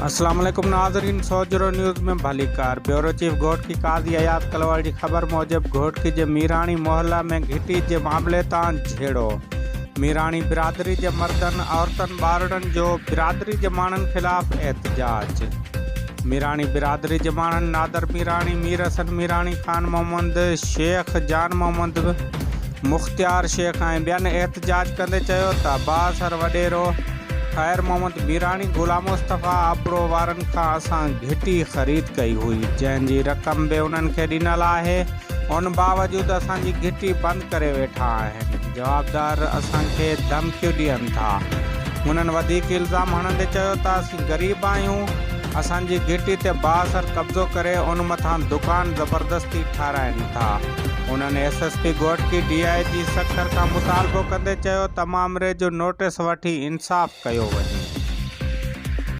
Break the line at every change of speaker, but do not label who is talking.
اسلام عليڪم ناظرين سوجهرو نيوز ۾ ڀليڪار بيورو چيف گهوٽڪي قاضي اياز ڪلواڙ جي خبر موجب گهوٽڪي جي ميراڻي محله ۾ گهٽي جي معاملي تان جهيڙو ميراڻي برادري جي مردن عورتن ٻارڙن جو برادري جي ماڻهن خلاف احتجاج ميراڻي برادري جي ماڻهن نادر ميراڻي مير حسن ميراڻي خان محمد شيخ جان محمد مختيار شيخ ۽ ٻين احتجاج ڪندي چيو ته بااثر وڏيرو خير محمد ميراڻي غلام مصطفيٰ ابڙو وارن کان اسان گهٽي خريد ڪئي هئي جنهن جي رقم به انهن کي ڏنل آهي ان باوجود اسان جي گهٽي بند ڪري ويٺا آهن جوابدار اسان کي ڌمڪيون ڏين ٿا هنن وڌيڪ الزام هڻندي چيو ته اسين غريب آهيون اسان جي گهٽي تي بااثر قبضو ڪري ان مٿان دڪان زبردستي ٺاهرائن ٿا. انهن S S P Ghotki, D I G Sukkur کان مطالبو ڪندي چيو ته مامري جو نوٽيس وٺي انصاف ڪيو وڃي.